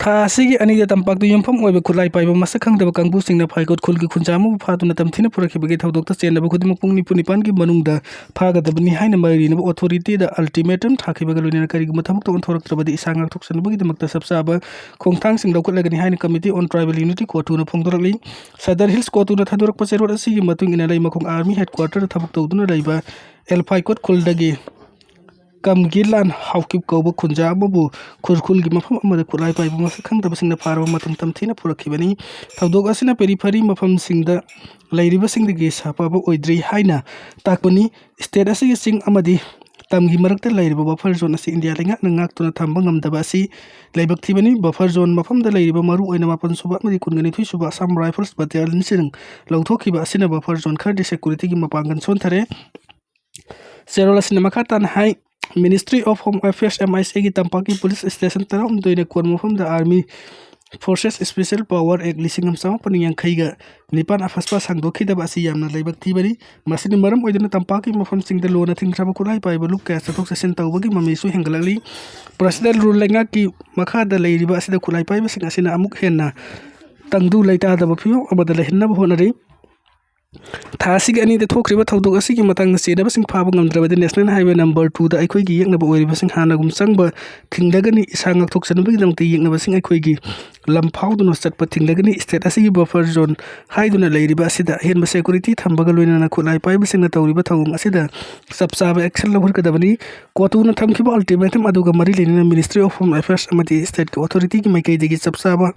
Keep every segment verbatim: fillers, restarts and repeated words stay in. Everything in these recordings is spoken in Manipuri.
ꯊꯥ ꯑꯁꯤꯒꯤ ꯑꯅꯤꯗ ꯇꯝꯄꯥꯛꯇ ꯌꯨꯝꯐꯝ ꯑꯣꯏꯕ ꯈꯨꯠꯂꯥꯏ ꯄꯥꯏꯕ ꯃꯁꯛ ꯈꯪꯗꯕ ꯀꯥꯡꯕꯨꯁꯤꯡꯅ ꯐꯥꯏꯀꯣꯠ ꯈꯨꯜꯒꯤ ꯈꯨꯟꯖꯥ ꯑꯃꯕꯨ ꯐꯥꯗꯨꯅ ꯇꯝꯊꯤꯅ ꯄꯨꯔꯛꯈꯤꯕꯒꯤ ꯊꯧꯗꯣꯛꯇ ꯆꯦꯟꯅꯕ ꯈꯨꯗꯤꯡꯃꯛ ꯄꯨꯡ ꯅꯤꯐꯨ ꯅꯤꯄꯥꯟꯒꯤ ꯃꯅꯨꯡꯗ ꯐꯥꯒꯗꯕꯅꯤ ꯍꯥꯏꯅ ꯃꯥꯏꯔꯤꯅꯕ ꯑꯣꯊꯣꯔꯤꯇꯤꯗ ꯑꯜꯇꯤꯃꯦꯇꯝ ꯊꯥꯈꯤꯕꯒ ꯂꯣꯏꯅꯅ ꯀꯔꯤꯒꯨꯝꯕ ꯊꯕꯛꯇ ꯑꯣꯟꯊꯣꯔꯛꯇ꯭ꯔꯕꯗꯤ ꯏꯁꯥ ꯉꯥꯛꯊꯣꯛꯆꯅꯕꯒꯤꯗꯃꯛꯇ ꯆꯞ ꯆꯥꯕ ꯈꯣꯡꯊꯥꯡꯁꯤꯡ ꯂꯧꯈꯠꯂꯒꯅꯤ ꯍꯥꯏꯅ ꯀꯃꯤꯇꯤ ꯑꯣꯟ ꯇ꯭ꯔꯥꯏꯕꯦꯜ ꯌꯨꯅꯤꯇꯤ ꯀꯣꯇꯨꯅ ꯐꯣꯡꯗꯣꯔꯛꯂꯤ꯫ ꯁꯗꯔ ꯍꯤꯜꯁ ꯀꯣꯇꯨꯅ ꯊꯥꯗꯣꯔꯛꯄ ꯆꯦꯔꯣꯜ ꯑꯁꯤꯒꯤ ꯃꯇꯨꯡ ꯏꯟꯅ ꯂꯩꯃꯈꯣꯡ ꯑꯥꯔꯃꯤ ꯍꯦꯗꯀ꯭ꯋꯥꯇꯔꯗ ꯊꯕꯛ ꯇꯧꯗꯨꯅ ꯂꯩꯕ ꯑꯦꯜ ꯐꯥꯏꯀꯣꯠ ꯈꯨꯜꯗꯒꯤ ꯀꯝꯒꯤꯔꯂꯥꯟ ꯍꯥꯎꯀꯤꯞ ꯀꯧꯕ ꯈꯨꯟꯖꯥ ꯑꯃꯕꯨ ꯈꯨꯔꯈꯨꯜꯒꯤ ꯃꯐꯝ ꯑꯃꯗ ꯈꯨꯠꯂꯥꯏ ꯄꯥꯏꯕ ꯃꯁꯛ ꯈꯪꯗꯕꯁꯤꯡꯅ ꯐꯥꯔꯕ ꯃꯇꯝ ꯇꯝꯊꯤꯅ ꯄꯨꯔꯛꯈꯤꯕꯅꯤ꯫ ꯊꯧꯗꯣꯛ ꯑꯁꯤꯅ ꯄꯦꯔꯤꯐꯔꯤ ꯃꯐꯝꯁꯤꯡꯗ ꯂꯩꯔꯤꯕꯁꯤꯡꯗꯒꯤ ꯁꯥꯐꯕ ꯑꯣꯏꯗ꯭ꯔꯤ ꯍꯥꯏꯅ ꯇꯥꯛꯄꯅꯤ꯫ ꯁ꯭ꯇꯦꯠ ꯑꯁꯤꯒꯤ ꯆꯤꯡ ꯑꯃꯗꯤ ꯇꯝꯒꯤ ꯃꯔꯛꯇ ꯂꯩꯔꯤꯕ ꯕꯐꯔ ꯖꯣꯟ ꯑꯁꯤ ꯏꯟꯗꯤꯌꯥ ꯂꯩꯉꯥꯛꯅ ꯉꯥꯛꯇꯨꯅ ꯊꯝꯕ ꯉꯝꯗꯕ ꯑꯁꯤ ꯂꯥꯏꯕꯛ ꯊꯤꯕꯅꯤ꯫ ꯕꯐꯔ ꯖꯣꯟ ꯃꯐꯝꯗ ꯂꯩꯔꯤꯕ ꯃꯔꯨꯑꯣꯏꯅ ꯃꯥꯄꯟ ꯁꯨꯕ ꯑꯃꯗꯤ ꯀꯨꯟꯒ ꯅꯤꯊꯣꯏ ꯁꯨꯕ ꯑꯁꯥꯝ ꯔꯥꯏꯐꯜꯁ ꯕꯇꯥꯂꯤꯌꯟꯁꯤꯡ ꯂꯧꯊꯣꯛꯈꯤꯕ ꯑꯁꯤꯅ ꯕꯐꯔ ꯖꯣꯟ ꯈꯔꯗꯤ ꯁꯦꯀꯨꯔꯤꯇꯤꯒꯤ ꯃꯄꯥꯡꯒꯜ ꯁꯣꯟꯊꯔꯦ꯫ ꯆꯦꯔꯣꯜ ꯑꯁꯤꯅ ꯃꯈꯥ ꯇꯥꯅ ꯍꯥꯏ, Ministry of Home Affairs, M I C ꯒꯤ ꯇꯝꯄꯥꯛꯀꯤ ꯄꯨꯂꯤꯁ ꯁ꯭ꯇꯦꯁꯟ ꯇꯔꯥꯍꯨꯝꯗꯣꯏꯅ ꯀꯣꯟ ꯃꯐꯝꯗ Army Forces Special Power Act ꯂꯤꯁꯤꯡ ꯑꯃ ꯆꯃꯥꯄꯟ ꯌꯥꯡꯈꯩꯒ ꯅꯤꯄꯥꯟ ꯑꯐꯁꯄꯥ ꯁꯥꯡꯗꯣꯛꯈꯤꯗꯕ ꯑꯁꯤ ꯌꯥꯝꯅ ꯂꯥꯏꯕꯛ ꯊꯤꯕꯅꯤ꯫ ꯃꯁꯤꯅ ꯃꯔꯝ ꯑꯣꯏꯗꯨꯅ ꯇꯝꯄꯥꯛꯀꯤ ꯃꯐꯝꯁꯤꯡꯗ ꯂꯣꯟꯅ ꯊꯤꯡꯈ꯭ꯔꯕ ꯈꯨꯠꯂꯥꯏ ꯄꯥꯏꯕ ꯂꯨꯞ ꯀꯌꯥ ꯆꯠꯊꯣꯛ ꯆꯠꯁꯤꯟ ꯇꯧꯕꯒꯤ ꯃꯃꯤꯁꯨ ꯍꯦꯟꯒꯠꯂꯛꯂꯤ꯫ Presidential Rule ꯂꯩꯉꯥꯛꯀꯤ ꯃꯈꯥꯗ ꯂꯩꯔꯤꯕ ꯑꯁꯤꯗ ꯈꯨꯠꯂꯥꯏ ꯄꯥꯏꯕꯁꯤꯡ ꯑꯁꯤꯅ ꯑꯃꯨꯛ ꯍꯦꯟꯅ ꯇꯪꯗꯨ ꯂꯩꯇꯥꯗꯕ ꯐꯤꯕꯝ ꯑꯃꯗ ꯂꯩꯍꯟꯅꯕ ꯍꯣꯠꯅꯔꯤ꯫ ꯊꯥ ꯑꯁꯤꯒꯤ ꯑꯅꯤꯗ ꯊꯣꯛꯈ꯭ꯔꯤꯕ ꯊꯧꯗꯣꯛ ꯑꯁꯤꯒꯤ ꯃꯇꯥꯡꯗ ꯆꯦꯟꯅꯕꯁꯤꯡ ꯐꯥꯕ ꯉꯝꯗ꯭ꯔꯕꯗꯤ National Highway number two ꯗ ꯑꯩꯈꯣꯏꯒꯤ ꯌꯦꯛꯅꯕ ꯑꯣꯏꯔꯤꯕꯁꯤꯡ ꯍꯥꯟꯅꯒꯨꯝ ꯆꯪꯕ ꯊꯤꯡꯂꯒꯅꯤ꯫ ꯏꯁꯥ ꯉꯥꯛꯊꯣꯛꯆꯅꯕꯒꯤꯗꯃꯛꯇ ꯌꯦꯛꯅꯕꯁꯤꯡ ꯑꯩꯈꯣꯏꯒꯤ ꯂꯝ ꯐꯥꯎꯗꯨꯅ ꯆꯠꯄ ꯊꯤꯡꯂꯒꯅꯤ꯫ State ꯑꯁꯤꯒꯤ buffer zone ꯍꯥꯏꯗꯨꯅ ꯂꯩꯔꯤꯕ ꯑꯁꯤꯗ ꯑꯍꯦꯟꯕ security ꯊꯝꯕꯒ ꯂꯣꯏꯅꯅ ꯈꯨꯠꯂꯥꯏ ꯄꯥꯏꯕꯁꯤꯡꯅ ꯇꯧꯔꯤꯕ ꯊꯧꯑꯣꯡ ꯑꯁꯤꯗ ꯆꯞ ꯆꯥꯕ action ꯂꯧꯈꯠꯀꯗꯕꯅꯤ꯫ ꯀꯣꯇꯨꯅ ꯊꯝꯈꯤꯕ ultimatum ꯑꯗꯨꯒ ꯃꯔꯤ ꯂꯩꯅꯅ Ministry of Home Affairs ꯑꯃꯗꯤ state ꯀꯤ authority ꯒꯤ ꯃꯥꯏꯀꯩꯗꯒꯤ ꯆꯞ ꯆꯥꯕ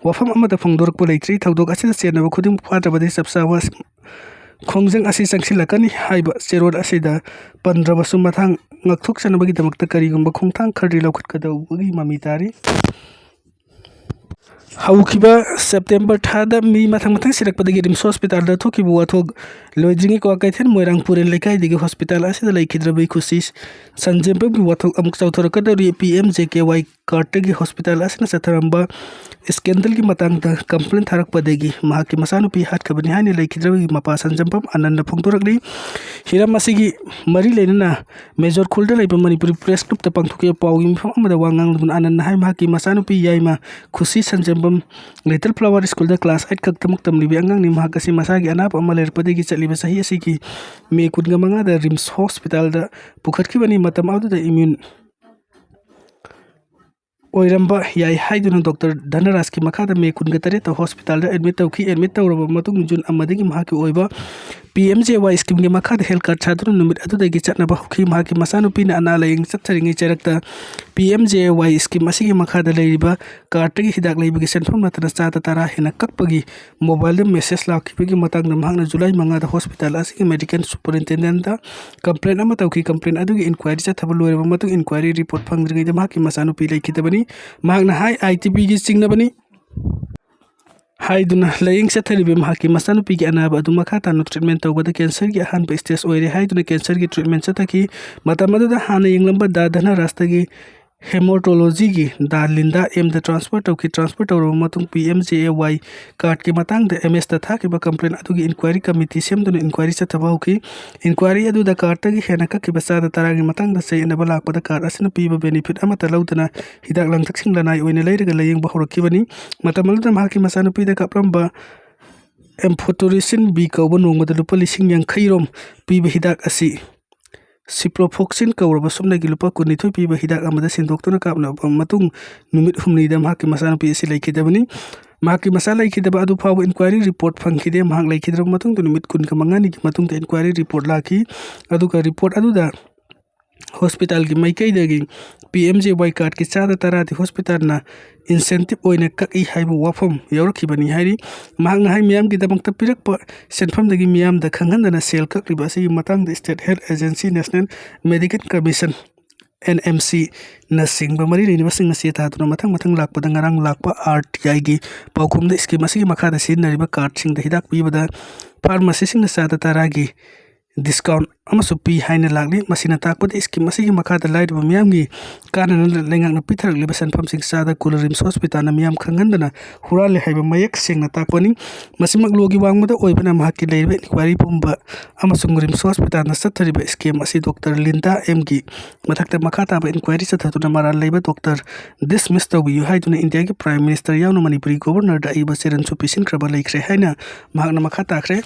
ꯋꯥꯐꯝ ꯑꯃꯠꯇ ꯐꯣꯡꯗꯣꯔꯛꯄ ꯂꯩꯇ꯭ꯔꯤ꯫ ꯊꯧꯗꯣꯛ ꯑꯁꯤꯗ ꯆꯦꯟꯅꯕ ꯈꯨꯗꯤꯡꯃꯛ ꯐꯥꯗ꯭ꯔꯕꯗꯤ ꯆꯞ ꯆꯥꯕ ꯈꯣꯡꯖꯪ ꯑꯁꯤ ꯆꯪꯁꯤꯜꯂꯛꯀꯅꯤ ꯍꯥꯏꯕ ꯆꯦꯔꯣꯜ ꯑꯁꯤꯗ ꯄꯟꯗ꯭ꯔꯕꯁꯨ, ꯃꯊꯥꯡ ꯉꯥꯛꯊꯣꯛꯆꯅꯕꯒꯤꯗꯃꯛꯇ ꯀꯔꯤꯒꯨꯝꯕ ꯈꯣꯡꯊꯥꯡ ꯈꯔꯗꯤ ꯂꯧꯈꯠꯀꯗꯧꯕꯒꯤ ꯃꯃꯤ ꯇꯥꯔꯤ꯫ ꯍꯧꯈꯤꯕ September ꯊꯥꯗ ꯃꯤ ꯃꯊꯪ ꯃꯊꯪ ꯁꯤꯔꯛꯄꯗꯒꯤ RIMS hospital ꯗ ꯊꯣꯛꯈꯤꯕ ꯋꯥꯊꯣꯛ ꯂꯣꯏꯗ꯭ꯔꯤꯉꯩ ꯀ꯭ꯋꯥꯀꯩꯊꯦꯜ ꯃꯣꯏꯔꯥꯡ ꯄꯨꯔꯦꯟ ꯂꯩꯀꯥꯏꯗꯒꯤ hospital ꯑꯁꯤꯗ ꯂꯩꯈꯤꯗ꯭ꯔꯕ ꯈꯨꯁꯤ ꯁꯟꯖꯦꯝꯕꯝꯒꯤ ꯋꯥꯊꯣꯛ ꯑꯃꯨꯛ ꯆꯥꯎꯊꯣꯔꯛꯀꯗꯧꯔꯤ꯫ P M J K Y cardꯇꯒꯤ hospital ꯑꯁꯤꯅ ꯆꯠꯊꯔꯝꯕ scandalꯒꯤ ꯃꯇꯥꯡꯗ complaint ꯊꯥꯔꯛꯄꯗꯒꯤ ꯃꯍꯥꯛꯀꯤ ꯃꯆꯥꯅꯨꯄꯤ ꯍꯥꯠꯈ꯭ꯔꯕꯅꯤ ꯍꯥꯏꯅ ꯂꯩꯈꯤꯗ꯭ꯔꯕꯒꯤ ꯃꯄꯥ ꯁꯟꯖꯦꯝꯕꯝ ꯑꯅꯟꯅ ꯐꯣꯡꯗꯣꯔꯛꯂꯤ꯫ ꯍꯤꯔꯝ ꯑꯁꯤꯒꯤ ꯃꯔꯤ ꯂꯩꯅꯅ ꯃꯦꯖꯣꯔ ꯈꯨꯜꯗ ꯂꯩꯕ ꯃꯅꯤꯄꯨꯔꯤ press clubꯇ ꯄꯥꯡꯊꯣꯛꯈꯤꯕ ꯄꯥꯎꯒꯤ ꯃꯤꯐꯝ ꯑꯃꯗ ꯋꯥ ꯉꯥꯡꯂꯗꯨꯅ ꯑꯅꯟꯅ ꯍꯥꯏ, ꯃꯍꯥꯛꯀꯤ ꯃꯆꯥꯅꯨꯄꯤ ꯌꯥꯏꯃ ꯈꯨꯁꯤ ꯁꯟꯖꯦꯝꯕꯝ Little Flower Schoolꯗ class eight ꯈꯛꯇꯃꯛ ꯇꯝꯂꯤꯕ ꯑꯉꯥꯡꯅꯤ꯫ ꯃꯍꯥꯛ ꯑꯁꯤ ꯃꯁꯥꯒꯤ ꯑꯅꯥꯕ ꯑꯃ ꯂꯩꯔꯛꯄꯗꯒꯤ ꯆꯠꯂꯤꯕ ꯆꯍꯤ ꯑꯁꯤꯒꯤ ꯃꯦ ꯀꯨꯟꯒ ꯃꯉꯥꯗ ꯔꯤꯝꯁ hospitalꯗ ꯄꯨꯈꯠꯈꯤꯕꯅꯤ꯫ ꯃꯇꯝ ꯑꯗꯨꯗ immune ꯑꯣꯏꯔꯝꯕ ꯌꯥꯏ ꯍꯥꯏꯗꯨꯅ ꯗꯣꯛꯇꯔ ꯙꯅꯔꯥꯖꯀꯤ ꯃꯈꯥꯗ ꯃꯦ ꯀꯨꯟꯒ ꯇꯔꯦꯠꯇ hospitalꯗ admit ꯇꯧꯈꯤ꯫ Admit ꯇꯧꯔꯕ ꯃꯇꯨꯡ ꯖꯨꯟ ꯑꯃꯗꯒꯤ ꯃꯍꯥꯛꯀꯤ ꯑꯣꯏꯕ P M J Y schemeꯒꯤ ꯃꯈꯥꯗ health card ꯁꯥꯗꯨꯅ ꯅꯨꯃꯤꯠ ꯑꯗꯨꯗꯒꯤ ꯆꯠꯅꯕ ꯍꯧꯈꯤ꯫ ꯃꯍꯥꯛꯀꯤ ꯃꯆꯥꯅꯨꯄꯤꯅ ꯑꯅꯥ ꯂꯥꯌꯦꯡ ꯆꯠꯊꯔꯤꯉꯩ ꯆꯩꯔꯛꯇ P M J Y scheme ꯑꯁꯤꯒꯤ ꯃꯈꯥꯗ ꯂꯩꯔꯤꯕ cardꯇꯒꯤ ꯍꯤꯗꯥꯛ ꯂꯩꯕꯒꯤ ꯁꯦꯟꯐꯝ ꯅꯠꯇꯅ ꯆꯥꯗ ꯇꯔꯥ ꯍꯦꯟꯅ ꯀꯛꯄꯒꯤ mobileꯗ message ꯂꯥꯛꯈꯤꯕꯒꯤ ꯃꯇꯥꯡꯗ ꯃꯍꯥꯛꯅ ꯖꯨꯂꯥꯏ ꯃꯉꯥꯗ hospital ꯑꯁꯤꯒꯤ medical superintendentꯇ complaint ꯑꯃ ꯇꯧꯈꯤ꯫ Complaint ꯑꯗꯨꯒꯤ inquiry ꯆꯠꯊꯕ ꯂꯣꯏꯔꯕ ꯃꯇꯨꯡ inquiry report ꯐꯪꯗ꯭ꯔꯤꯉꯩꯗ ꯃꯍꯥꯛꯀꯤ ꯃꯆꯥꯅꯨꯄꯤ ꯂꯩꯈꯤꯗꯕꯅꯤ꯫ ꯃꯍꯥꯛꯅ ꯍꯥꯏ, I T Bꯒꯤ ꯆꯤꯡꯅꯕꯅꯤ ꯍꯥꯏꯗꯨꯅ ꯂꯥꯌꯦꯡ ꯆꯠꯊꯔꯤꯕ ꯃꯍꯥꯛꯀꯤ ꯃꯆꯥꯅꯨꯄꯤꯒꯤ ꯑꯅꯥꯕ ꯑꯗꯨ ꯃꯈꯥ ꯇꯥꯅ treatment ꯇꯧꯕꯗ cancerꯒꯤ ꯑꯍꯥꯟꯕ stage ꯑꯣꯏꯔꯦ ꯍꯥꯏꯗꯨꯅ cancerꯒꯤ treatment ꯆꯠꯊꯈꯤ꯫ ꯃꯇꯝ ꯑꯗꯨꯗ ꯍꯥꯟꯅ ꯌꯦꯡꯂꯝꯕ ꯗꯥ ꯙꯅꯔꯥꯖꯇꯒꯤ hematologyꯒꯤ ꯗꯥ ꯂꯤꯟꯗꯥ Mꯗ transfer ꯇꯧꯈꯤ꯫ Transfer ꯇꯧꯔꯕ ꯃꯇꯨꯡ P M J A Y cardꯀꯤ ꯃꯇꯥꯡꯗ M Sꯇ ꯊꯥꯈꯤꯕ complaint ꯑꯗꯨꯒꯤ inquiry committee ꯁꯦꯝꯗꯨꯅ inquiry ꯆꯠꯊꯕ ꯍꯧꯈꯤ꯫ Inquiry ꯑꯗꯨꯗ cardꯇꯒꯤ ꯍꯦꯟꯅ ꯀꯛꯈꯤꯕ ꯆꯥꯗ ꯇꯔꯥꯒꯤ ꯃꯇꯥꯡꯗ ꯆꯌꯦꯠꯅꯕ ꯂꯥꯛꯄꯗ card ꯑꯁꯤꯅ ꯄꯤꯕ benefit ꯑꯃꯠꯇ ꯂꯧꯗꯅ ꯍꯤꯗꯥꯛ ꯂꯥꯡꯊꯛꯁꯤꯡ ꯂꯅꯥꯏ ꯑꯣꯏꯅ ꯂꯩꯔꯒ ꯂꯥꯌꯦꯡꯕ ꯍꯧꯔꯛꯈꯤꯕꯅꯤ꯫ ꯃꯇꯝ ꯑꯗꯨꯗ ꯃꯍꯥꯛꯀꯤ ꯃꯆꯥꯅꯨꯄꯤꯗ ꯀꯥꯞꯂꯝꯕ amphotericin B ꯀꯧꯕ ꯅꯣꯡꯃꯗ ꯂꯨꯄꯥ ꯂꯤꯁꯤꯡ ꯌꯥꯡꯈꯩ ꯔꯣꯝ ꯄꯤꯕ ꯍꯤꯗꯥꯛ ꯑꯁꯤ ciprofloxacin ꯀꯧꯔꯕ ꯁꯨꯞꯅꯒꯤ ꯂꯨꯄꯥ ꯀꯨꯟꯅꯤꯊꯣꯏ ꯄꯤꯕ ꯍꯤꯗꯥꯛ ꯑꯃꯗ ꯁꯤꯟꯗꯣꯛꯇꯨꯅ ꯀꯥꯞꯅꯕ ꯃꯇꯨꯡ ꯅꯨꯃꯤꯠ ꯍꯨꯝꯅꯤꯗ ꯃꯍꯥꯛꯀꯤ ꯃꯆꯥꯅꯨꯄꯤ ꯑꯁꯤ ꯂꯩꯈꯤꯗꯕꯅꯤ꯫ ꯃꯍꯥꯛꯀꯤ ꯃꯆꯥ ꯂꯩꯈꯤꯗꯕ ꯑꯗꯨ ꯐꯥꯎꯕ inquiry report ꯐꯪꯈꯤꯗꯦ꯫ ꯃꯍꯥꯛ ꯂꯩꯈꯤꯗ꯭ꯔꯕ ꯃꯇꯨꯡꯗ ꯅꯨꯃꯤꯠ ꯀꯨꯟꯒ ꯃꯉꯥꯅꯤꯒꯤ ꯃꯇꯨꯡꯗ inquiry report ꯂꯥꯛꯈꯤ꯫ ꯑꯗꯨꯒ report ꯑꯗꯨꯗ hospitalꯒꯤ ꯃꯥꯏꯀꯩꯗꯒꯤ P M J Y cardꯀꯤ ꯆꯥꯗ ꯇꯔꯥꯗꯤ hospitalꯅ incentive ꯑꯣꯏꯅ ꯀꯛꯏ ꯍꯥꯏꯕ ꯋꯥꯐꯝ ꯌꯥꯎꯔꯛꯈꯤꯕꯅꯤ ꯍꯥꯏꯔꯤ꯫ ꯃꯍꯥꯛꯅ ꯍꯥꯏ, ꯃꯤꯌꯥꯝꯒꯤꯗꯃꯛꯇ ꯄꯤꯔꯛꯄ ꯁꯦꯟꯐꯝꯗꯒꯤ ꯃꯤꯌꯥꯝꯗ ꯈꯪꯍꯟꯗꯅ ꯁꯦꯜ ꯀꯛꯂꯤꯕ ꯑꯁꯤꯒꯤ ꯃꯇꯥꯡꯗ State Health Agency, National Medical Commission, N M C ꯅꯆꯤꯡꯕ ꯃꯔꯤ ꯂꯩꯅꯕꯁꯤꯡꯅ ꯆꯦ ꯊꯥꯗꯨꯅ ꯃꯊꯪ ꯃꯊꯪ ꯂꯥꯛꯄꯗ ꯉꯔꯥꯡ ꯂꯥꯛꯄ R T Iꯒꯤ ꯄꯥꯎꯈꯨꯝꯗ scheme ꯑꯁꯤꯒꯤ ꯃꯈꯥꯗ ꯁꯤꯖꯤꯟꯅꯔꯤꯕ cardꯁꯤꯡꯗ ꯍꯤꯗꯥꯛ ꯄꯤꯕꯗ pharmacyꯁꯤꯡꯅ ꯆꯥꯗ ꯇꯔꯥꯒꯤ discount ꯑꯃꯁꯨ ꯄꯤ ꯍꯥꯏꯅ ꯂꯥꯛꯂꯤ꯫ ꯃꯁꯤꯅ ꯇꯥꯛꯄꯗꯤ scheme ꯑꯁꯤꯒꯤ ꯃꯈꯥꯗ ꯂꯥꯏꯔꯕ ꯃꯤꯌꯥꯝꯒꯤ ꯀꯥꯟꯅꯅ ꯂꯩꯉꯥꯛꯅ ꯄꯤꯊꯔꯛꯂꯤꯕ ꯁꯦꯟꯐꯝꯁꯤꯡ ꯆꯥꯗ ꯀꯨꯜ RIMS hospitalꯅ ꯃꯤꯌꯥꯝ ꯈꯪꯍꯟꯗꯅ ꯍꯨꯔꯥꯜꯂꯦ ꯍꯥꯏꯕ ꯃꯌꯦꯛ ꯁꯦꯡꯅ ꯇꯥꯛꯄꯅꯤ꯫ ꯃꯁꯤꯃꯛ ꯂꯣꯒꯤ ꯋꯥꯡꯃꯗ ꯑꯣꯏꯕꯅ ꯃꯍꯥꯛꯀꯤ ꯂꯩꯔꯤꯕ inquiry ꯄꯨꯝꯕ ꯑꯃꯁꯨꯡ RIMS hospitalꯅ ꯆꯠꯊꯔꯤꯕ scheme ꯑꯁꯤ Doctor Linda Mꯒꯤ ꯃꯊꯛꯇ ꯃꯈꯥ ꯇꯥꯕ inquiry ꯆꯠꯊꯗꯨꯅ ꯃꯔꯥꯜ ꯂꯩꯕ doctor dismiss ꯇꯧꯕꯤꯌꯨ ꯍꯥꯏꯗꯨꯅ ꯏꯟꯗꯤꯌꯥꯒꯤ Prime Minister ꯌꯥꯎꯅ ꯃꯅꯤꯄꯨꯔꯒꯤ Governorꯗ ꯑꯏꯕ ꯆꯦꯔꯟꯁꯨ ꯄꯤꯁꯤꯟꯈ꯭ꯔꯕ ꯂꯩꯈ꯭ꯔꯦ ꯍꯥꯏꯅ ꯃꯍꯥꯛꯅ ꯃꯈꯥ ꯇꯥꯈ꯭ꯔꯦ꯫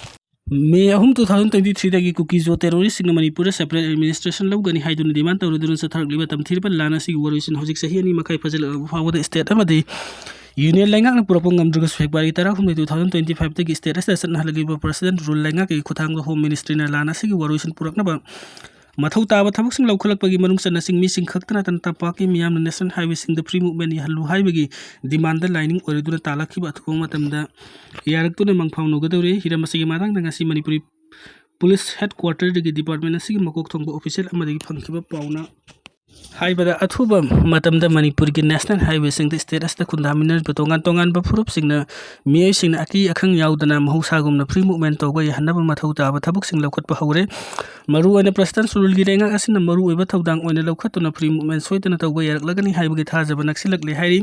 May ꯑꯍꯨꯝ, two thousand twenty threeꯗꯒꯤ ꯀꯨꯀꯤ-ꯖꯣ terroristꯁꯤꯡꯅ ꯃꯅꯤꯄꯨꯔꯗ separate administration ꯂꯧꯒꯅꯤ ꯍꯥꯏꯗꯨꯅ demand ꯇꯧꯔꯗꯨꯅ ꯆꯠꯊꯔꯛꯂꯤꯕ ꯇꯝꯊꯤꯔꯕ ꯂꯥꯟ ꯑꯁꯤꯒꯤ ꯋꯥꯔꯣꯏꯁꯤꯟ ꯍꯧꯖꯤꯛ ꯆꯍꯤ ꯑꯅꯤ ꯃꯈꯥꯏ ꯐꯥꯖꯤꯜꯂꯛꯂꯕ ꯐꯥꯎꯕꯗ state ꯑꯃꯗꯤ union ꯂꯩꯉꯥꯛꯅ ꯄꯨꯔꯛꯄ ꯉꯝꯗ꯭ꯔꯒꯁꯨ, February ꯇꯔꯥꯍꯨꯝꯗꯣꯏ, two thousand twenty fiveꯇꯒꯤ state ꯑꯁꯤꯗ ꯆꯠꯅꯍꯜꯂꯛꯂꯤꯕ president rule ꯂꯩꯉꯥꯛꯀꯤ ꯈꯨꯠꯊꯥꯡꯗ Home Ministryꯅ ꯂꯥꯟ ꯑꯁꯤꯒꯤ ꯋꯥꯔꯣꯏꯁꯤꯟ ꯄꯨꯔꯛꯅꯕ ꯃꯊꯧ ꯇꯥꯕ ꯊꯕꯛꯁꯤꯡ ꯂꯧꯈꯠꯂꯛꯄꯒꯤ ꯃꯅꯨꯡ ꯆꯟꯅ ꯆꯤꯡꯃꯤꯁꯤꯡ ꯈꯛꯇ ꯅꯠꯇꯅ ꯇꯝꯄꯥꯛꯀꯤ ꯃꯤꯌꯥꯝꯅ national highwayꯁꯤꯡꯗ free movement ꯌꯥꯍꯜꯂꯨ ꯍꯥꯏꯕꯒꯤ demandꯗ ꯂꯥꯏꯅꯤꯡ ꯑꯣꯏꯔꯗꯨꯅ ꯇꯥꯜꯂꯛꯈꯤꯕ ꯑꯊꯨꯕ ꯃꯇꯝꯗ ꯌꯥꯔꯛꯇꯨꯅ ꯃꯪꯐꯥꯎꯅꯒꯗꯧꯔꯤ꯫ ꯍꯤꯔꯝ ꯑꯁꯤꯒꯤ ꯃꯇꯥꯡꯗ ꯉꯁꯤ ꯃꯅꯤꯄꯨꯔꯤ police headquarterꯗꯒꯤ department ꯑꯁꯤꯒꯤ ꯃꯀꯣꯛ ꯊꯣꯡꯕ official ꯑꯃꯗꯒꯤ ꯐꯪꯈꯤꯕ ꯄꯥꯎꯅ ꯍꯥꯏꯕꯗ, ꯑꯊꯨꯕ ꯃꯇꯝꯗ ꯃꯅꯤꯄꯨꯔꯒꯤ national highwayꯁꯤꯡꯗ state ꯑꯁꯤꯗ ꯈꯨꯟꯗꯥꯃꯤꯟꯅꯔꯤꯕ ꯇꯣꯉꯥꯟ ꯇꯣꯉꯥꯟꯕ ꯐꯨꯔꯨꯞꯁꯤꯡꯅ ꯃꯤꯑꯣꯏꯁꯤꯡꯅ ꯑꯀꯤ ꯑꯈꯪ ꯌꯥꯎꯗꯅ ꯃꯍꯧꯁꯥꯒꯨꯝꯅ free movement ꯇꯧꯕ ꯌꯥꯍꯟꯅꯕ ꯃꯊꯧ ꯇꯥꯕ ꯊꯕꯛꯁꯤꯡ ꯂꯧꯈꯠꯄ ꯍꯧꯔꯦ꯫ ꯃꯔꯨꯑꯣꯏꯅ president's ruleꯒꯤ ꯂꯩꯉꯥꯛ ꯑꯁꯤꯅ ꯃꯔꯨꯑꯣꯏꯕ ꯊꯧꯗꯥꯡ ꯑꯣꯏꯅ ꯂꯧꯈꯠꯇꯨꯅ free movement ꯁꯣꯏꯗꯅ ꯇꯧꯕ ꯌꯥꯔꯛꯂꯒꯅꯤ ꯍꯥꯏꯕꯒꯤ ꯊꯥꯖꯕ ꯅꯛꯁꯤꯜꯂꯛꯂꯦ ꯍꯥꯏꯔꯤ꯫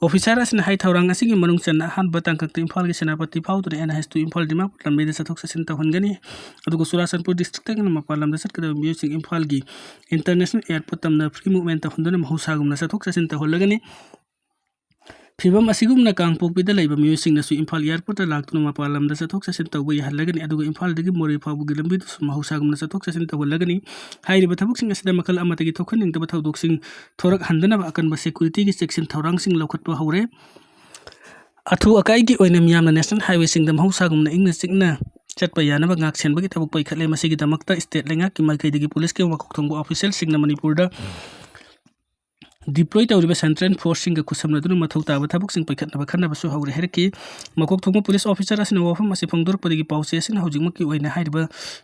Officer ꯑꯁꯤꯅ ꯍꯥꯏ ꯊꯧꯔꯥꯡ ꯑꯁꯤꯒꯤ ꯃꯅꯨꯡ ꯆꯟꯅ ꯑꯍꯥꯟꯕ ꯇꯥꯡꯀꯛꯇ ꯏꯝꯐꯥꯜꯒꯤ ꯁꯦꯅꯥꯄꯇꯤ ꯐꯥꯎꯗꯨꯅ N H two Imphal Dimapur ꯂꯝꯕꯤꯗ ꯆꯠꯊꯣꯛ ꯆꯠꯁꯤꯟ ꯇꯧꯍꯟꯒꯅꯤ꯫ ꯑꯗꯨꯒ ꯆꯨꯔꯥꯆꯥꯟꯄꯨꯔ districtꯇꯒꯤꯅ ꯃꯄꯥꯟ ꯂꯝꯗ ꯆꯠꯀꯗꯕ ꯃꯤꯑꯣꯏꯁꯤꯡ ꯏꯝꯐꯥꯜꯒꯤ international airport ꯇꯝꯅ free movement ꯇꯧꯍꯟꯗꯨꯅ ꯃꯍꯧꯁꯥꯒꯨꯝꯅ ꯆꯠꯊꯣꯛ ꯆꯠꯁꯤꯟ ꯇꯧꯍꯜꯂꯒꯅꯤ꯫ ꯐꯤꯕꯝ ꯑꯁꯤꯒꯨꯝꯅ ꯀꯥꯡꯄꯣꯛꯄꯤꯗ ꯂꯩꯕ ꯃꯤꯑꯣꯏꯁꯤꯡꯅꯁꯨ ꯏꯝꯐꯥꯜ airportꯇ ꯂꯥꯛꯇꯨꯅ ꯃꯄꯥꯟ ꯂꯝꯗ ꯆꯠꯊꯣꯛ ꯆꯠꯁꯤꯟ ꯇꯧꯕ ꯌꯥꯍꯜꯂꯒꯅꯤ꯫ ꯑꯗꯨꯒ ꯏꯝꯐꯥꯜꯗꯒꯤ ꯃꯣꯔꯦ ꯐꯥꯎꯕꯒꯤ ꯂꯝꯕꯤꯗꯨꯁꯨ ꯃꯍꯧꯁꯥꯒꯨꯝꯅ ꯆꯠꯊꯣꯛ ꯆꯠꯁꯤꯟ ꯇꯧꯍꯜꯂꯒꯅꯤ꯫ ꯍꯥꯏꯔꯤꯕ ꯊꯕꯛꯁꯤꯡ ꯑꯁꯤꯗ ꯃꯈꯜ ꯑꯃꯠꯇꯒꯤ ꯊꯣꯛꯍꯟꯅꯤꯡꯗꯕ ꯊꯧꯗꯣꯛꯁꯤꯡ ꯊꯣꯔꯛꯍꯟꯗꯅꯕ ꯑꯀꯟꯕ securityꯒꯤ ꯆꯦꯛꯁꯤꯟ ꯊꯧꯔꯥꯡꯁꯤꯡ ꯂꯧꯈꯠꯄ ꯍꯧꯔꯦ꯫ ꯑꯊꯨ ꯑꯀꯥꯏꯒꯤ ꯑꯣꯏꯅ ꯃꯤꯌꯥꯝꯅ national highwayꯁꯤꯡꯗ ꯃꯍꯧꯁꯥꯒꯨꯝꯅ ꯏꯪꯅ ꯆꯤꯛꯅ ꯆꯠꯄ ꯌꯥꯅꯕ ꯉꯥꯛ ꯁꯦꯟꯕꯒꯤ ꯊꯕꯛ ꯄꯥꯏꯈꯠꯂꯦ꯫ ꯃꯁꯤꯒꯤꯗꯃꯛꯇ state ꯂꯩꯉꯥꯛꯀꯤ ꯃꯥꯏꯀꯩꯗꯒꯤ policeꯀꯤ ꯃꯀꯣꯛ ꯊꯣꯡꯕ officialꯁꯤꯡꯅ ꯃꯅꯤꯄꯨꯔꯗ deploy ꯇꯧꯔꯤꯕ central forceꯁꯤꯡꯒ ꯈꯨꯠꯁꯝꯅꯗꯨꯅ ꯃꯊꯧ ꯇꯥꯕ ꯊꯕꯛꯁꯤꯡ ꯄꯥꯏꯈꯠꯅꯕ ꯈꯟꯅꯕꯁꯨ ꯍꯧꯔꯦ ꯍꯥꯏꯔꯛꯈꯤ꯫ ꯃꯀꯣꯛ ꯊꯣꯡꯕ police officer ꯑꯁꯤꯅ ꯋꯥꯐꯝ ꯑꯁꯤ ꯐꯣꯡꯗꯣꯔꯛꯄꯗꯒꯤ ꯄꯥꯎꯆꯦ ꯑꯁꯤꯅ ꯍꯧꯖꯤꯛꯃꯛꯀꯤ ꯑꯣꯏꯅ ꯍꯥꯏꯔꯤꯕ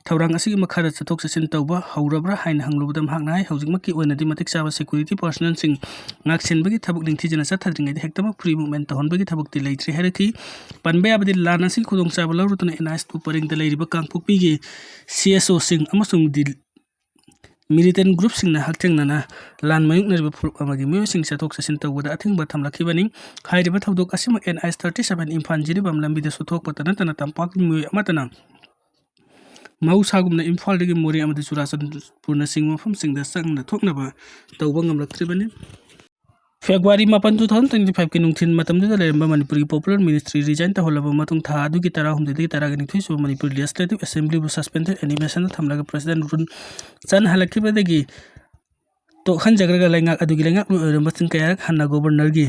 ꯊꯧꯔꯥꯡ ꯑꯁꯤꯒꯤ ꯃꯈꯥꯗ ꯆꯠꯊꯣꯛ ꯆꯠꯁꯤꯟ ꯇꯧꯕ ꯍꯧꯔꯕ꯭ꯔꯥ ꯍꯥꯏꯅ ꯍꯪꯂꯨꯕꯗ ꯃꯍꯥꯛꯅ ꯍꯥꯏ, ꯍꯧꯖꯤꯛꯃꯛꯀꯤ ꯑꯣꯏꯅꯗꯤ ꯃꯇꯤꯛ ꯆꯥꯕ security personnelꯁꯤꯡ ꯉꯥꯛꯁꯦꯟꯕꯒꯤ ꯊꯕꯛ ꯅꯤꯡꯊꯤꯖꯅ ꯆꯠꯊꯗ꯭ꯔꯤꯉꯩꯗ ꯍꯦꯛꯇꯃꯛ free movement ꯇꯧꯍꯟꯕꯒꯤ ꯊꯕꯛꯇꯤ ꯂꯩꯇ꯭ꯔꯤ ꯍꯥꯏꯔꯛꯈꯤ꯫ ꯄꯟꯕ ꯌꯥꯕꯗꯤ ꯂꯥꯟ ꯑꯁꯤꯒꯤ ꯈꯨꯗꯣꯡꯆꯥꯕ ꯂꯧꯔꯗꯨꯅ NISTO ꯄꯔꯤꯡꯗ ꯂꯩꯔꯤꯕ ꯀꯥꯡꯄꯣꯛꯄꯤꯒꯤ CSOꯁꯤꯡ ꯑꯃꯁꯨꯡ ꯗꯤꯜ-, militant groupꯁꯤꯡꯅ ꯍꯛꯊꯦꯡꯅꯅ ꯂꯥꯟ ꯃꯥꯌꯣꯛꯅꯔꯤꯕ ꯐꯨꯔꯨꯞ ꯑꯃꯒꯤ ꯃꯤꯑꯣꯏꯁꯤꯡ ꯆꯠꯊꯣꯛ ꯆꯠꯁꯤꯟ ꯇꯧꯕꯗ ꯑꯊꯤꯡꯕ ꯊꯝꯂꯛꯈꯤꯕꯅꯤ꯫ ꯍꯥꯏꯔꯤꯕ ꯊꯧꯗꯣꯛ ꯑꯁꯤꯃꯛ NH thirty seven Imphal Jiribam ꯂꯝꯕꯤꯗꯁꯨ ꯊꯣꯛꯄꯇ ꯅꯠꯇꯅ ꯇꯝꯄꯥꯛꯀꯤ ꯃꯤꯑꯣꯏ ꯑꯃꯠꯇꯅ ꯃꯍꯧꯁꯥꯒꯨꯝꯅ ꯏꯝꯐꯥꯜꯗꯒꯤ ꯃꯣꯔꯦ ꯑꯃꯗꯤ ꯆꯨꯔꯥꯆꯥꯟꯄꯨꯔꯅꯆꯤꯡꯕ ꯃꯐꯝꯁꯤꯡꯗ ꯆꯪꯅ ꯊꯣꯛꯅꯕ ꯇꯧꯕ ꯉꯝꯂꯛꯇ꯭ꯔꯤꯕꯅꯤ꯫ February ꯃꯥꯄꯟ, two thousand twenty fiveꯀꯤ ꯅꯨꯡꯊꯤꯜ ꯃꯇꯝꯗꯨꯗ ꯂꯩꯔꯝꯕ ꯃꯅꯤꯄꯨꯔꯒꯤ popular ministry resign ꯇꯧꯍꯜꯂꯕ ꯃꯇꯨꯡ, ꯊꯥ ꯑꯗꯨꯒꯤ ꯇꯔꯥꯍꯨꯝꯗꯣꯏꯗꯒꯤ ꯇꯔꯥꯅꯤꯊꯣꯏ ꯁꯨꯕ ꯃꯅꯤꯄꯨꯔ Legislative Assemblyꯕꯨ suspended animationꯗ ꯊꯝꯂꯒ President rule ꯆꯠꯅꯍꯜꯂꯛꯈꯤꯕꯗꯒꯤ ꯇꯣꯛꯍꯟꯖꯈ꯭ꯔꯒ ꯂꯩꯉꯥꯛ ꯑꯗꯨꯒꯤ ꯂꯩꯉꯥꯛ ꯃꯤꯑꯣꯏ ꯑꯣꯏꯔꯝꯕꯁꯤꯡ ꯀꯌꯥꯔꯛ ꯍꯟꯅ Governorꯒꯤ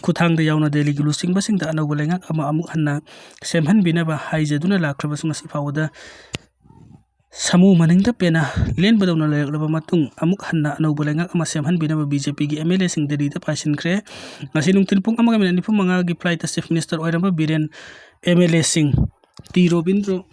ꯈꯨꯠꯊꯥꯡꯗ ꯌꯥꯎꯅ ꯗꯦꯜꯂꯤꯒꯤ ꯂꯨꯆꯤꯡꯕꯁꯤꯡꯗ ꯑꯅꯧꯕ ꯂꯩꯉꯥꯛ ꯑꯃ ꯑꯃꯨꯛ ꯍꯟꯅ ꯁꯦꯝꯍꯟꯕꯤꯅꯕ ꯍꯥꯏꯖꯗꯨꯅ ꯂꯥꯛꯈ꯭ꯔꯕꯁꯨ, ꯉꯁꯤ ꯐꯥꯎꯕꯗ ꯁꯥꯃꯨ ꯃꯅꯤꯡꯗ ꯄꯦꯅꯥ ꯂꯦꯟꯕꯗꯧꯅ ꯂꯩꯔꯛꯂꯕ ꯃꯇꯨꯡ, ꯑꯃꯨꯛ ꯍꯟꯅ ꯑꯅꯧꯕ ꯂꯩꯉꯥꯛ ꯑꯃ ꯁꯦꯝꯍꯟꯕꯤꯅꯕ BJPꯒꯤ MLAꯁꯤꯡ ꯗꯦꯜꯂꯤꯗ ꯄꯥꯏꯁꯤꯟꯈ꯭ꯔꯦ꯫ ꯉꯁꯤ ꯅꯨꯡꯊꯤꯜ ꯄꯨꯡ ꯑꯃꯒ minute ꯅꯤꯐꯨ ꯃꯉꯥꯒꯤ flightꯇ Chief Minister ꯑꯣꯏꯔꯝꯕ ꯕꯤꯔꯦꯟ, MLAꯁꯤꯡ ꯇꯤ ꯔꯣꯕꯤꯟꯗ꯭ꯔꯣ,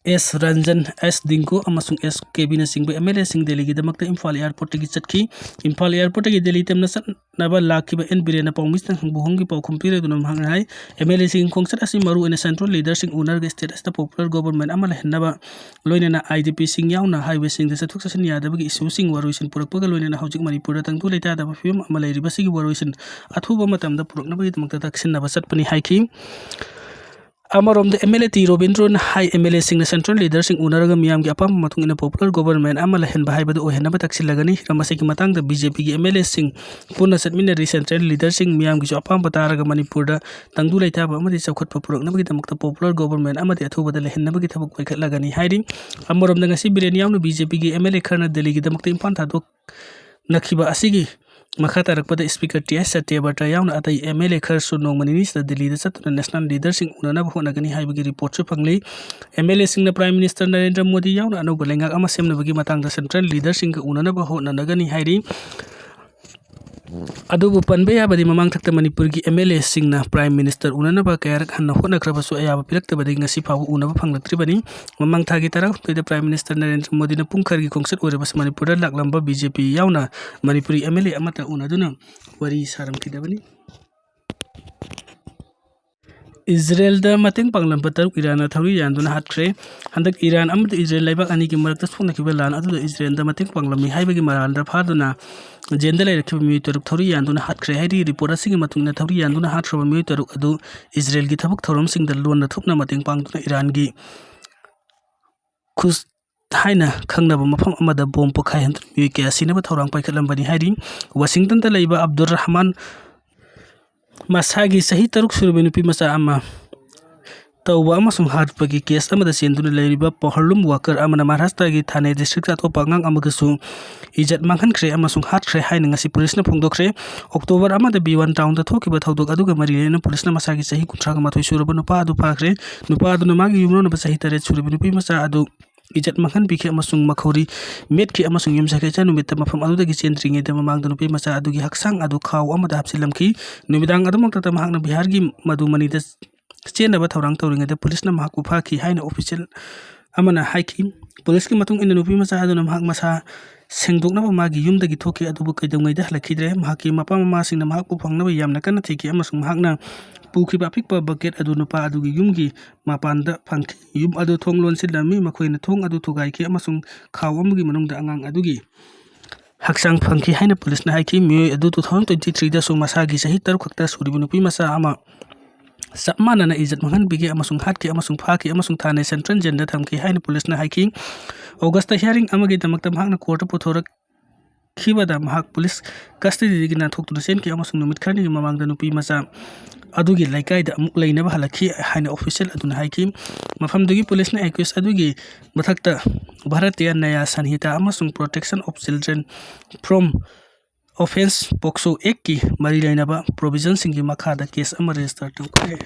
ꯑꯦꯁ ꯔꯟꯖꯟ, ꯑꯦꯁ ꯗꯤꯡꯒꯣ ꯑꯃꯁꯨꯡ ꯑꯦꯁ ꯀꯦꯕꯤꯅꯆꯤꯡꯕ MLAꯁꯤꯡ ꯗꯦꯜꯂꯤꯒꯤꯗꯃꯛꯇ ꯏꯝꯐꯥꯜ airportꯇꯒꯤ ꯆꯠꯈꯤ꯫ ꯏꯝꯐꯥꯜ airportꯇꯒꯤ ꯗꯦꯜꯂꯤ ꯇꯝꯅ ꯆꯠꯅꯕ ꯂꯥꯛꯈꯤꯕ ꯑꯦꯟ ꯕꯤꯔꯦꯟꯅ ꯄꯥꯎꯃꯤꯁꯤꯡꯕꯨ ꯍꯣꯡꯒꯤ ꯄꯥꯎꯈꯨꯝ ꯄꯤꯔꯗꯨꯅ ꯃꯍꯥꯛꯅ ꯍꯥꯏ, MLAꯁꯤꯡꯒꯤ ꯈꯣꯡꯆꯠ ꯑꯁꯤ ꯃꯔꯨꯑꯣꯏꯅ central leaderꯁꯤꯡ ꯎꯅꯔꯒ state ꯑꯁꯤꯗ popular government ꯑꯃ ꯂꯩꯍꯟꯅꯕ, ꯂꯣꯏꯅꯅ IDPꯁꯤꯡ ꯌꯥꯎꯅ highwayꯁꯤꯡꯗ ꯆꯠꯊꯣꯛ ꯆꯠꯁꯤꯟ ꯌꯥꯗꯕꯒꯤ issueꯁꯤꯡ ꯋꯥꯔꯣꯏꯁꯤꯟ ꯄꯨꯔꯛꯄꯒ ꯂꯣꯏꯅꯅ ꯍꯧꯖꯤꯛ ꯃꯅꯤꯄꯨꯔꯗ ꯇꯪꯗꯨ ꯂꯩꯇꯥꯗꯕ ꯐꯤꯕꯝ ꯑꯃ ꯂꯩꯔꯤꯕꯁꯤꯒꯤ ꯋꯥꯔꯣꯏꯁꯤꯟ ꯑꯊꯨꯕ ꯃꯇꯝꯗ ꯄꯨꯔꯛꯅꯕꯒꯤꯗꯃꯛꯇ ꯇꯛꯁꯤꯟꯅꯕ ꯆꯠꯄꯅꯤ ꯍꯥꯏꯈꯤ꯫ ꯑꯃꯔꯣꯝꯗ MLA ꯇꯤ ꯔꯣꯕꯤꯟꯗ꯭ꯔꯣꯅ ꯍꯥꯏ, MLAꯁꯤꯡꯅ central leaderꯁꯤꯡ ꯎꯅꯔꯒ ꯃꯤꯌꯥꯝꯒꯤ ꯑꯄꯥꯝꯕ ꯃꯇꯨꯡ ꯏꯟꯅ popular government ꯑꯃ ꯂꯩꯍꯟꯕ ꯍꯥꯏꯕꯗꯨ ꯑꯣꯏꯍꯟꯅꯕ ꯇꯛꯁꯤꯜꯂꯒꯅꯤ꯫ ꯍꯤꯔꯝ ꯑꯁꯤꯒꯤ ꯃꯇꯥꯡꯗ BJPꯒꯤ MLAꯁꯤꯡ ꯄꯨꯟꯅ ꯆꯠꯃꯤꯟꯅꯔꯤ꯫ Central leaderꯁꯤꯡ ꯃꯤꯌꯥꯝꯒꯤꯁꯨ ꯑꯄꯥꯝꯕ ꯇꯥꯔꯒ ꯃꯅꯤꯄꯨꯔꯗ ꯇꯪꯗꯨ ꯂꯩꯇꯥꯕ ꯑꯃꯗꯤ ꯆꯥꯎꯈꯠꯄ ꯄꯨꯔꯛꯅꯕꯒꯤꯗꯃꯛꯇ popular government ꯑꯃꯗꯤ ꯑꯊꯨꯕꯗ ꯂꯩꯍꯟꯅꯕꯒꯤ ꯊꯕꯛ ꯄꯥꯏꯈꯠꯂꯒꯅꯤ ꯍꯥꯏꯔꯤ꯫ ꯑꯃꯔꯣꯝꯗ ꯉꯁꯤ ꯕꯤꯔꯦꯟ ꯌꯥꯎꯅ BJPꯒꯤ MLA ꯈꯔꯅ ꯗꯦꯜꯂꯤꯒꯤꯗꯃꯛꯇ ꯏꯝꯐꯥꯜ ꯊꯥꯗꯣꯛ ꯅꯈꯤꯕ ꯑꯁꯤꯒꯤ ꯃꯈꯥ ꯇꯥꯔꯛꯄꯗ Speaker ꯇꯤ ꯑꯥꯏ ꯁꯇ꯭ꯌꯕ꯭ꯔꯇ ꯌꯥꯎꯅ ꯑꯇꯩ MLA ꯈꯔꯁꯨ ꯅꯣꯡꯃ ꯅꯤꯅꯤꯁꯤꯗ ꯗꯤꯜꯂꯤꯗ ꯆꯠꯇꯨꯅ national leaderꯁꯤꯡ ꯎꯅꯅꯕ ꯍꯣꯠꯅꯒꯅꯤ ꯍꯥꯏꯕꯒꯤ reportꯁꯨ ꯐꯪꯂꯤ꯫ MLAꯁꯤꯡꯅ Prime Minister ꯅꯔꯦꯟꯗ꯭ꯔ ꯃꯣꯗꯤ ꯌꯥꯎꯅ ꯑꯅꯧꯕ ꯂꯩꯉꯥꯛ ꯑꯃ ꯁꯦꯝꯅꯕꯒꯤ ꯃꯇꯥꯡꯗ central leaderꯁꯤꯡꯒ ꯎꯅꯅꯕ ꯍꯣꯠꯅꯅꯒꯅꯤ ꯍꯥꯏꯔꯤ꯫ ꯑꯗꯨꯕꯨ ꯄꯟꯕ ꯌꯥꯕꯗꯤ, ꯃꯃꯥꯡ ꯊꯥꯛꯇ ꯃꯅꯤꯄꯨꯔꯒꯤ MLA ꯁꯤꯡꯅ Prime Minister ꯎꯅꯅꯕ ꯀꯌꯥꯔꯛ ꯍꯟꯅ ꯍꯣꯠꯅꯈ꯭ꯔꯕꯁꯨ ꯑꯌꯥꯕ ꯄꯤꯔꯛꯇꯕꯗꯒꯤ ꯉꯁꯤ ꯐꯥꯎꯕ ꯎꯅꯕ ꯐꯪꯂꯛꯇ꯭ꯔꯤꯕꯅꯤ꯫ ꯃꯃꯥꯡ ꯊꯥꯒꯤ ꯇꯔꯥꯍꯨꯝꯗꯣꯏꯗ Prime Minister ꯅꯔꯦꯟꯗ꯭ꯔ ꯃꯣꯗꯤꯅ ꯄꯨꯡ ꯈꯔꯒꯤ ꯈꯣꯡꯆꯠ ꯑꯣꯏꯔꯕꯁꯨ ꯃꯅꯤꯄꯨꯔꯗ ꯂꯥꯛꯂꯝꯕ BJP ꯌꯥꯎꯅ ꯃꯅꯤꯄꯨꯔꯤ MLA ꯑꯃꯠꯇ ꯎꯅꯗꯨꯅ ꯋꯥꯔꯤ ꯁꯥꯔꯝꯈꯤꯗꯕꯅꯤ꯫ ꯏꯖꯔꯦꯜꯗ ꯃꯇꯦꯡ ꯄꯥꯡꯂꯝꯕ ꯇꯔꯨꯛ ꯏꯔꯥꯟꯅ ꯊꯧꯔꯤ ꯌꯥꯟꯗꯨꯅ ꯍꯥꯠꯈ꯭ꯔꯦ꯫ ꯍꯟꯗꯛ ꯏꯔꯥꯟ ꯑꯃꯗꯤ ꯏꯖꯔꯦꯜ ꯂꯩꯕꯥꯛ ꯑꯅꯤꯒꯤ ꯃꯔꯛꯇ ꯁꯣꯛꯅꯈꯤꯕ ꯂꯥꯟ ꯑꯗꯨꯗ ꯏꯖꯔꯦꯜꯗ ꯃꯇꯦꯡ ꯄꯥꯡꯂꯝꯃꯤ ꯍꯥꯏꯕꯒꯤ ꯃꯔꯥꯜꯗ ꯐꯥꯗꯨꯅ ꯖꯦꯜꯗ ꯂꯩꯔꯛꯈꯤꯕ ꯃꯤꯑꯣꯏ ꯇꯔꯨꯛ ꯊꯧꯔꯤ ꯌꯥꯟꯗꯨꯅ ꯍꯥꯠꯈ꯭ꯔꯦ ꯍꯥꯏꯔꯤ꯫ ꯔꯤꯄꯣꯔꯠ ꯑꯁꯤꯒꯤ ꯃꯇꯨꯡ ꯏꯟꯅ, ꯊꯧꯔꯤ ꯌꯥꯟꯗꯨꯅ ꯍꯥꯠꯈ꯭ꯔꯕ ꯃꯤꯑꯣꯏ ꯇꯔꯨꯛ ꯑꯗꯨ ꯏꯖꯔꯦꯜꯒꯤ ꯊꯕꯛ ꯊꯧꯔꯝꯁꯤꯡꯗ ꯂꯣꯟꯅ ꯊꯣꯛꯅ ꯃꯇꯦꯡ ꯄꯥꯡꯗꯨꯅ ꯏꯔꯥꯟꯒꯤ ꯈꯨꯁ ꯍꯥꯏꯅ ꯈꯪꯅꯕ ꯃꯐꯝ ꯑꯃꯗ ꯕꯣꯝ ꯄꯣꯈꯥꯏꯍꯟꯗꯨꯅ ꯃꯤꯑꯣꯏ ꯀꯌꯥ ꯁꯤꯅꯕ ꯊꯧꯔꯥꯡ ꯄꯥꯏꯈꯠꯂꯝꯕꯅꯤ ꯍꯥꯏꯔꯤ꯫ ꯋꯥꯁꯤꯡꯇꯟꯗ ꯂꯩꯕ ꯑꯕꯗꯨꯔ ꯔꯍꯃꯥꯟ ꯃꯁꯥꯒꯤ ꯆꯍꯤ ꯇꯔꯨꯛ ꯁꯨꯔꯕꯤ ꯅꯨꯄꯤ ꯃꯆꯥ ꯑꯃ ꯇꯧꯕ ꯑꯃꯁꯨꯡ ꯍꯥꯠꯄꯒꯤ ꯀꯦꯁ ꯑꯃꯗ ꯆꯦꯟꯗꯨꯅ ꯂꯩꯔꯤꯕ ꯄꯣꯍꯔꯂꯨꯝ ꯋꯥꯀꯔ ꯑꯃꯅ ꯃꯍꯥꯔꯥꯁꯇ꯭ꯔꯥꯒꯤ ꯊꯥꯅꯦ ꯗꯤꯁꯇ꯭ꯔꯤꯛꯇ ꯑꯇꯣꯞꯄ ꯑꯉꯥꯡ ꯑꯃꯒꯁꯨ ꯏꯖꯠ ꯃꯥꯡꯍꯟꯈ꯭ꯔꯦ ꯑꯃꯁꯨꯡ ꯍꯥꯠꯈ꯭ꯔꯦ ꯍꯥꯏꯅ ꯉꯁꯤ ꯄꯨꯂꯤꯁꯅ ꯐꯣꯡꯗꯣꯛꯈ꯭ꯔꯦ꯫ ꯑꯣꯛꯇꯣꯕꯔ ꯑꯃꯗ ꯕꯤꯋꯥꯟ ꯇꯥꯎꯟꯗ ꯊꯣꯛꯈꯤꯕ ꯊꯧꯗꯣꯛ ꯑꯗꯨꯒ ꯃꯔꯤ ꯂꯩꯅꯅ ꯄꯨꯂꯤꯁꯅ ꯃꯁꯥꯒꯤ ꯆꯍꯤ ꯀꯨꯟꯊ꯭ꯔꯥꯒ ꯃꯥꯊꯣꯏ ꯁꯨꯔꯕ ꯅꯨꯄꯥ ꯑꯗꯨ ꯐꯥꯈ꯭ꯔꯦ꯫ ꯅꯨꯄꯥ ꯑꯗꯨꯅ ꯃꯥꯒꯤ ꯌꯨꯝꯂꯣꯟꯅꯕ ꯆꯍꯤ ꯇꯔꯦꯠ ꯁꯨꯔꯕꯤ ꯅꯨꯄꯤ ꯃꯆꯥ ꯑꯗꯨ ꯏꯖꯠ ꯃꯥꯡꯍꯟꯕꯤꯈꯤ ꯑꯃꯁꯨꯡ ꯃꯈꯧꯔꯤ ꯃꯦꯠꯈꯤ ꯑꯃꯁꯨꯡ ꯌꯨꯝꯁꯥꯀꯩꯁꯥ ꯅꯨꯃꯤꯠꯇ ꯃꯐꯝ ꯑꯗꯨꯗꯒꯤ ꯆꯦꯟꯗ꯭ꯔꯤꯉꯩꯗ ꯃꯃꯥꯡꯗ ꯅꯨꯄꯤ ꯃꯆꯥ ꯑꯗꯨꯒꯤ ꯍꯛꯆꯥꯡ ꯑꯗꯨ ꯈꯥꯎ ꯑꯃꯗ ꯍꯥꯞꯆꯤꯜꯂꯝꯈꯤ꯫ ꯅꯨꯃꯤꯗꯥꯡ ꯑꯗꯨꯃꯛꯇꯗ ꯃꯍꯥꯛꯅ ꯕꯤꯍꯥꯔꯒꯤ ꯃꯗꯨꯃꯅꯤꯗ ꯆꯦꯟꯅꯕ ꯊꯧꯔꯥꯡ ꯇꯧꯔꯤꯉꯩꯗ ꯄꯨꯂꯤꯁꯅ ꯃꯍꯥꯛꯄꯨ ꯐꯥꯈꯤ ꯍꯥꯏꯅ ꯑꯣꯐꯤꯁꯤꯌꯦꯜ ꯑꯃꯅ ꯍꯥꯏꯈꯤ꯫ ꯄꯨꯂꯤꯁꯀꯤ ꯃꯇꯨꯡ ꯏꯟꯅ, ꯅꯨꯄꯤ ꯃꯆꯥ ꯑꯗꯨꯅ ꯃꯍꯥꯛ ꯃꯁꯥ ꯁꯦꯡꯗꯣꯛꯅꯕ ꯃꯥꯒꯤ ꯌꯨꯝꯗꯒꯤ ꯊꯣꯛꯈꯤ, ꯑꯗꯨꯕꯨ ꯀꯩꯗꯧꯉꯩꯗ ꯍꯜꯂꯛꯈꯤꯗ꯭ꯔꯦ꯫ ꯃꯍꯥꯛꯀꯤ ꯃꯄꯥ ꯃꯃꯥꯁꯤꯡꯅ ꯃꯍꯥꯛꯄꯨ ꯐꯪꯅꯕ ꯌꯥꯝꯅ ꯀꯟꯅ ꯊꯤꯈꯤ ꯑꯃꯁꯨꯡ ꯃꯍꯥꯛꯅ ꯄꯨꯈꯤꯕ ꯑꯄꯤꯛꯄ ꯕꯀꯦꯠ ꯑꯗꯨ ꯅꯨꯄꯥ ꯑꯗꯨꯒꯤ ꯌꯨꯝꯒꯤ ꯃꯄꯥꯟꯗ ꯐꯪꯈꯤ꯫ ꯌꯨꯝ ꯑꯗꯨ ꯊꯣꯡ ꯂꯣꯟꯁꯤꯜꯂꯝꯃꯤ, ꯃꯈꯣꯏꯅ ꯊꯣꯡ ꯑꯗꯨ ꯊꯨꯒꯥꯏꯈꯤ ꯑꯃꯁꯨꯡ ꯈꯥꯎ ꯑꯃꯒꯤ ꯃꯅꯨꯡꯗ ꯑꯉꯥꯡ ꯑꯗꯨꯒꯤ ꯍꯛꯆꯥꯡ ꯐꯪꯈꯤ ꯍꯥꯏꯅ ꯄꯨꯂꯤꯁꯅ ꯍꯥꯏꯈꯤ꯫ ꯃꯤꯑꯣꯏ ꯑꯗꯨ two thousand twenty threeꯗꯁꯨ ꯃꯁꯥꯒꯤ ꯆꯍꯤ ꯇꯔꯨꯛ ꯈꯛꯇ ꯁꯨꯔꯤꯕ ꯅꯨꯄꯤ ꯃꯆꯥ ꯑꯃ ꯆꯞ ꯃꯥꯟꯅꯅ ꯏꯖꯠ ꯃꯥꯡꯍꯟꯕꯤꯈꯤ ꯑꯃꯁꯨꯡ ꯍꯥꯠꯈꯤ ꯑꯃꯁꯨꯡ ꯐꯥꯈꯤ ꯑꯃꯁꯨꯡ ꯊꯥꯅꯦ ꯁꯦꯟꯇ꯭ꯔꯦꯜ ꯖꯦꯜꯗ ꯊꯝꯈꯤ ꯍꯥꯏꯅ ꯄꯨꯂꯤꯁꯅ ꯍꯥꯏꯈꯤ꯫ ꯑꯣꯒꯁꯇ ꯍꯤꯌꯥꯔꯤꯡ ꯑꯃꯒꯤꯗꯃꯛꯇ ꯃꯍꯥꯛꯅ ꯀꯣꯔꯠꯇ ꯄꯨꯊꯣꯔꯛꯈꯤꯕꯗ ꯃꯍꯥꯛ ꯄꯨꯂꯤꯁ ꯀꯁꯇꯗꯤꯗꯒꯤ ꯅꯥꯟꯊꯣꯛꯇꯨꯅ ꯆꯦꯟꯈꯤ ꯑꯃꯁꯨꯡ ꯅꯨꯃꯤꯠ ꯈꯔꯅꯤꯒꯤ ꯃꯃꯥꯡꯗ ꯅꯨꯄꯤ ꯃꯆꯥ ꯑꯗꯨꯒꯤ ꯂꯩꯀꯥꯏꯗ ꯑꯃꯨꯛ ꯂꯩꯅꯕ ꯍꯜꯂꯛꯈꯤ ꯍꯥꯏꯅ ꯑꯣꯐꯤꯁꯤꯌꯦꯜ ꯑꯗꯨꯅ ꯍꯥꯏꯈꯤ꯫ ꯃꯐꯝꯗꯨꯒꯤ ꯄꯨꯂꯤꯁꯅ ꯑꯦꯀ꯭ꯌꯨꯁ ꯑꯗꯨꯒꯤ ꯃꯊꯛꯇ ꯚꯥꯔꯇꯤꯌꯥ ꯅꯌꯥ ꯁꯟꯍꯤꯇꯥ ꯑꯃꯁꯨꯡ Protection of Children from Offence, ꯄꯣꯛꯁꯣ ꯑꯦꯛꯀꯤ ꯃꯔꯤ ꯂꯩꯅꯕ ꯄ꯭ꯔꯣꯚꯤꯖꯟꯁꯤꯡꯒꯤ ꯃꯈꯥꯗ ꯀꯦꯁ ꯑꯃ ꯔꯦꯖꯤꯁꯇꯔ ꯇꯧꯈ꯭ꯔꯦ꯫